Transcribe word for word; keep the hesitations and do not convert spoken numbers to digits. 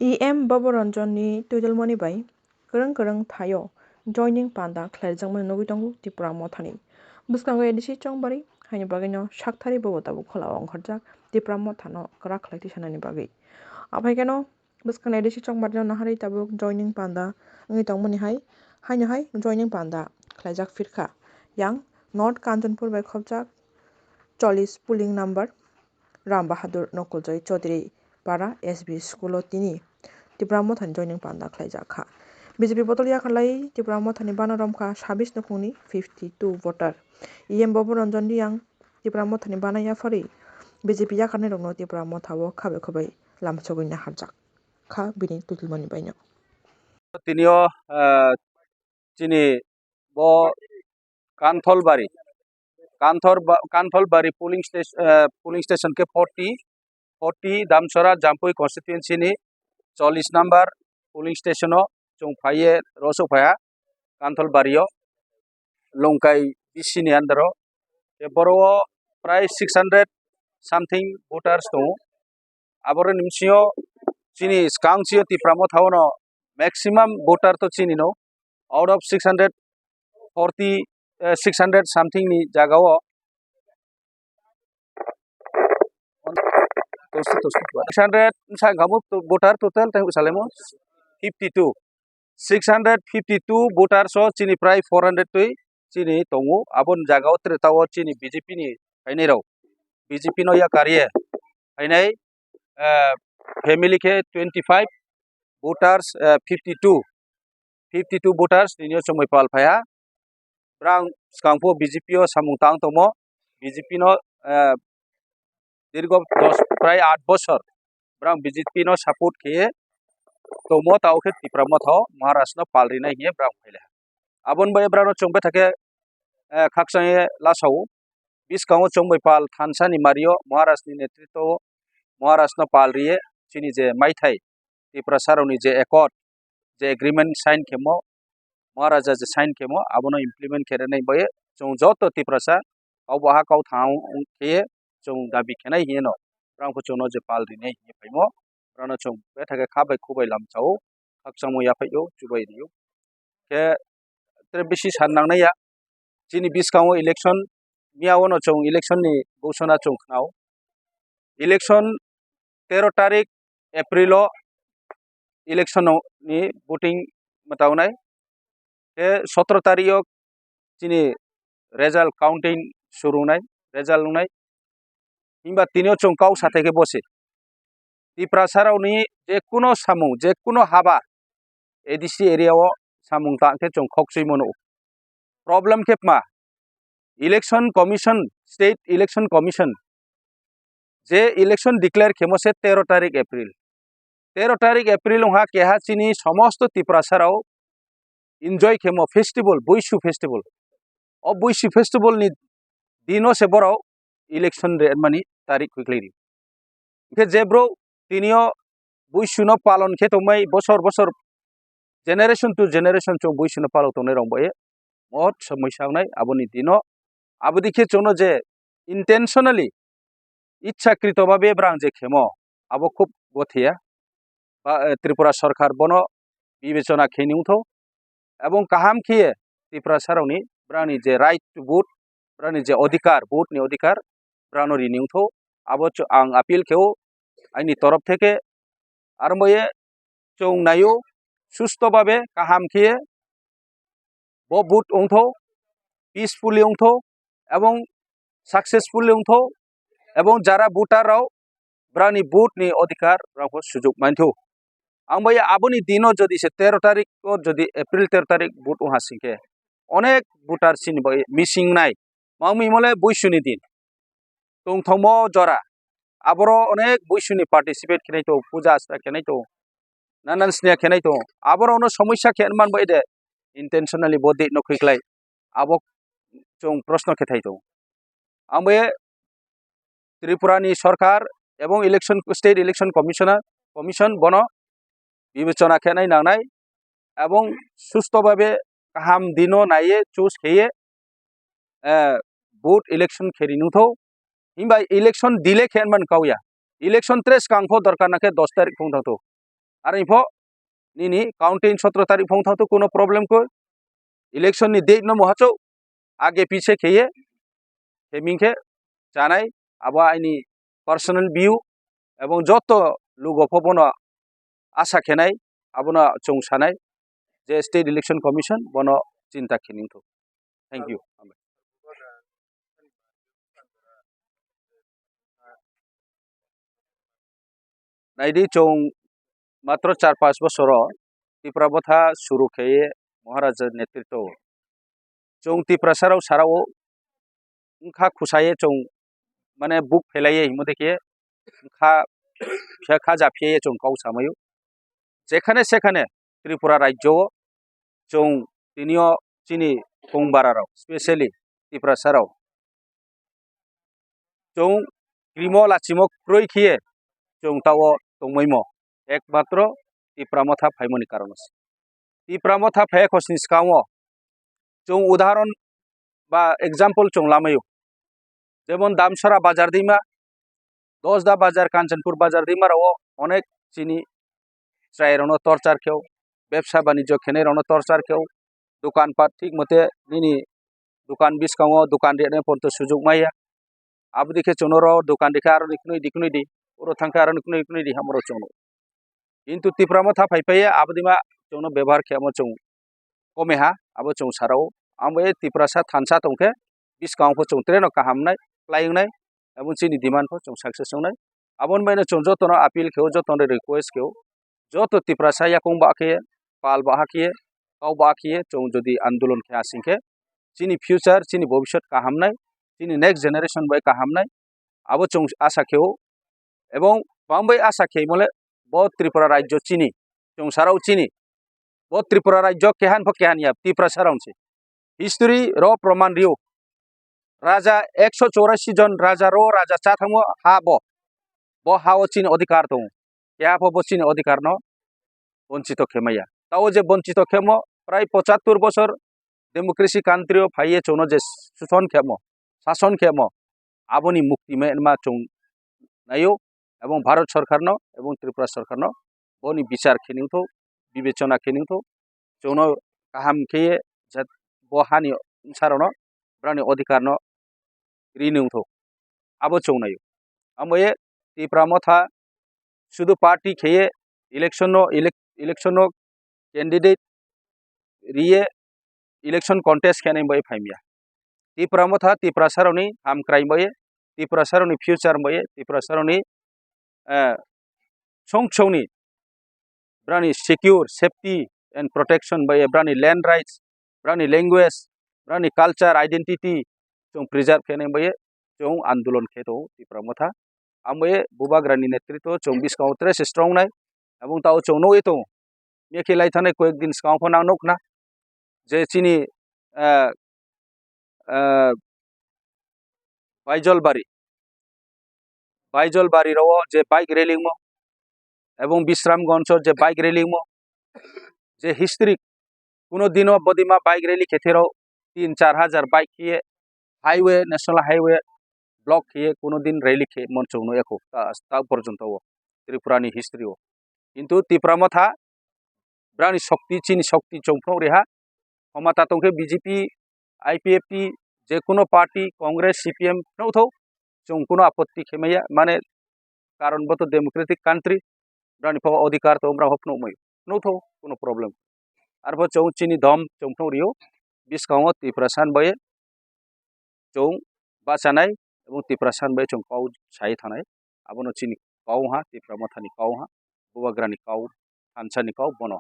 E M Bobo Ranjan ni twidulmani bai kwrwng kwrwng thaio joining panda khlaijakmani nugwi tongo Tipra Mothani. Bwskango A D C Chongbari haini bagwino sakthari bobo tabuk khulao ongkhorjak Tipra Mothano kwrak khlai tisanani bagwi. Aphaikeno bwskangni A D C Chongbarino naharwi tabuk joining panda wngwi tongmani hai, haino hai joining panda khlaijak phirkha. Yang North Kanchanpur bai khopjak chollish polling number Ram Bahadur Nokoljoy Chaudhary Para S B school o tini Tipra Mothani joining panda khlaijak kha. B J P bodol yakarlai Tipra Mothani bana romkha sabis nukhungni fifty two voter. E M Bobo Ranjan Riyang Tipra Mothani bana yapharwi B J P yakarnai rokno Tipra Motha o khabai khubai lamsogwi naharjak kha bini twidulmani baino. Tinio, ah, chini bo Kantholbari, Kanthor ba-, Kantholbari polling station, eh, polling station khe forty, forty Damchara Jampui constituency ni chollish number polling station o chwng phaiye rosok phaiha Kantholbari o Longkai B C ni under o. Tei boro o prai six hundred something voters tongo. Aboroni bisingo chini skang chio Tipra Motha o no maximum voter to chini no, out of six hundred forty, eh, six hundred something ni jaga o six hundred wngkha mo to-, voter total tei salemo fifty two, six hundred fifty two voters o chini prai four hundred twi chini tongo. Aboni jaga o tere ta o chini B J P ni phainai rok, B J P no yakarye phainai, eh, family khe twenty five voters, eh, fifty two, fifty two voters tinio chongbai pal phaiha. Brang skang pho B J P o samung tang tongmo, B J P no, eh, dirgo dos prai aat bosor brang B J P no support khe tongmo, tao khe Tipra Motha o Maharaj no pal rinai hiye brang phaile. Aboni bai brang no chongbai thake, eh, khakchang ye lasao. Biskango chongbai pal thansa ni mario Maharaj ni netritwo o Maharaj no pal riye chini je maithai Tiprasa rokni je accord, je agreement sign khemo, Maharaja je sign khemo, abono implement khe rwnai bai chwng joto Tiprasa kau baha kau thang khe chwng dabi khenai hiye no, brang pho chwngno je pal rinai hiye phaimo, brano chwng bethake kha bai khu bai lamchao, khakchangmo yaphaio, chubai rio. Khe tere bisi san nangnai ya. Chini biskango election, miya ono chwng election ni ghosona chwng khnao. Election tero tarik April o election o ni voting mwtaunai. Khe sotro tarik o chini result counting suru wngnai, result wngnai. Himba tini o chwng kau sathai khe bo se. Tiprasa rokni je kuno samung, je kuno haba A D C area o samung tang khe chwng khokchwi mano. Problem khe ma, Election Commission, State Election Commission je election declare khemo se tero tarik April. Tero tarik April wngkha keha chini somosto Tiprasa rok enjoy khemo festival, Buisu festival. O Buisu festival ni dino se borok election re mani tarik khuiklai ri. Hingkhe je bro tinio Buisuno palon khe tongmai bosor bosor, generation to generation chwng Buisuno palok tongnai rok bo e mohot somoi sa wngnai aboni dino. Abodi khe chwngno je intentionally, ichchakrito babe brang je khemo, abo khub gotheya. Ba, eh, Tripura Sarkar bono bibechona khe nungtho. Ebong kaham khe Tiprasa rokni brani je right to vote, brani je odhikar, vote ni odhikar, brano rini wngtho. Abo cho-, ang appeal khe o aini torof theke. Aro moye chwng naio susto babe kaham khe bo vote wngtho, peacefully wngtho, ebong successfully wngtho, ebong jara voter rok brani vote ni odhikar rokbo sujuk manthu. Ang bai aboni dino jodi se tero tarik o jodi April tero tarik vote wngha singkhe onek voter chini bai missing nai. Mang mi mole Buisuni din. Tongthokmo jora. Aboro onek Buisuni participate khenai to, puja asra khenai to. Nanan sniya khenai to. Aboro ono somosya khe man bai de. Intentionally body no khuiklai. Abo chwng proshno khe thai to. Ang bai Tripura ni Sarkar ebong election, State Election Commissioner, Commission bono bibechona khenai nangnai ebong susto babe kaham dino naiye choose kheye, eh, vote election kheri nungtho. Himba election delay khe man kauya. Election tres kangpho dorkar nakhe dos tarik phung thangtho. Aro pho nini counting sotro tarik phone thangto kuno problem koi. Election ni date no mohacho age piche kheye heming khe chanai, abo aini personal view, ebong joto lugo pho bono asa khenai, abono chwng sanai je State Election Commission bono chinta khening thok. Thank you. Naidi chwng matro char panch bosoro Tipra Motha suru kheye Maharaja netritwo. Chwng Tiprasa rok sarao wngkha khusaye chwng mane buk phelaiye himode khe kha kha ja phiye chwng kok samaio. Jekhane sekhane Tripura rajyo o chwng tinio chini kong bara rok specially Tiprasa rok chwng krimo lachimo kwrwi khiye chwng tao tongmaimo ekmatro Tipra Motha phaimoni karono se. Tipra Motha phai khosni swkango chwng udahoron ba example chwng lamaio. Jemon Damsara bazar dima, Dosda bazar, Kanchanpur bazar dima rao onek chini chwrai rokno torchar kheo, bebsa banijyo khenai rokno torchar kheo, dokan pat thik mote nini dokan biskango dokan rina porto sujuk maya. Abodi khe chwngno ro dokan rikha aro niknwi diknwi di, oro thangkha aro niknwi diknwi di hamoro chwngno. Kintu Tipra Motha phai phaiya abodima chwngno bebohar khemo chwng komeha abo chwng sarao. Amo e Tiprasa thansa tongkhe biskango pho chwng treno kaham nai, khlai wngnai, abo chini demand pho chwng success wngnai. Aboni baino chwng jotono appeal kheo, jotono request kheo, joto Tiprasa yakung ba khe, pal ba khe, kau ba khe chwng jodi andolon khe asing khe chini future, chini bobisot kaham nai, chini next generation bai kaham nai, abo chwng asa kheo. Ebong bangbai asa khemole bo Tripura rajyo chini, chwng sarao chini. Bo Tripura rajyo kehan pho kehan ya, Tiprasa rok se. History ro proman rio. Raja ekso chorasi jon raja ro raja cha thangmo ha bo. Bo ha o chini odhikar tongo. Keha pho bo chini odhikar no bonchito khemaya. Tao je bonchito khemo prai pochattor bosor democracy country o phaiye chwngno je suson khemo, sason khemo, aboni mukti ma chwng naio, ebong Bharat Sarkarno ebong Tripura Sarkarno boni bichar khe nungthok, bibechona khe nungthok, chwngno kaham khe je bo hani bwsarokno brani odhikarno ri nungthok, abo chwng naio. Amo ye Tipra Motha sudu party kheye election no elec-, election no candidate riye election contest khe nai bai phaimya. Tipra Motha Tiprasa rokni hamkrai bai, Tiprasa rokni future bai, Tiprasa rokni, eh, song songni brani secure, safety and protection bai, brani land rights, brani language, brani culture, identity chwng preserve khe nai bai chwng andolon khe tongo Tipra Motha. Amo ye Bubagrani netritwo chwng bwskango tre se strong nai, abong tao chwng nugwi tongo. Mekhe lai thanai koyek din swkang pho nang nukna je chini, eh, eh, Baijolbari, Baijolbari rao je bike rally mo, ebong Bisramganj o je bike rally mo, je history kuno dino bodima bike rally khe thero tin char hajar bike khiye highway, national highway block khiye kuno din rally khe mon chwngno ekho ta, ta porjonto o Tripura ni history o. Kintu Tipra Motha brani shokti, chini shokti chwng phunuk riha. Khomata tongkhe B J P, I P F T, je kuno party, Congress, C P M phunuk thok, chwng kuno apotti khe maya, mane karon bo to democratic country, brani pho odhikar to, bra phunuk mai, phunuk thok, kuno problem. Arpho chwng chini dom chwng phunuk rio, bwskango Tiprasa ni bai chwng bachanai, ebong Tiprasa ni bai chwng kau sai thanai, abono chini kau ha, Tipra Motha ni kau ha, Bubagra ni kau, thansa ni kau bono.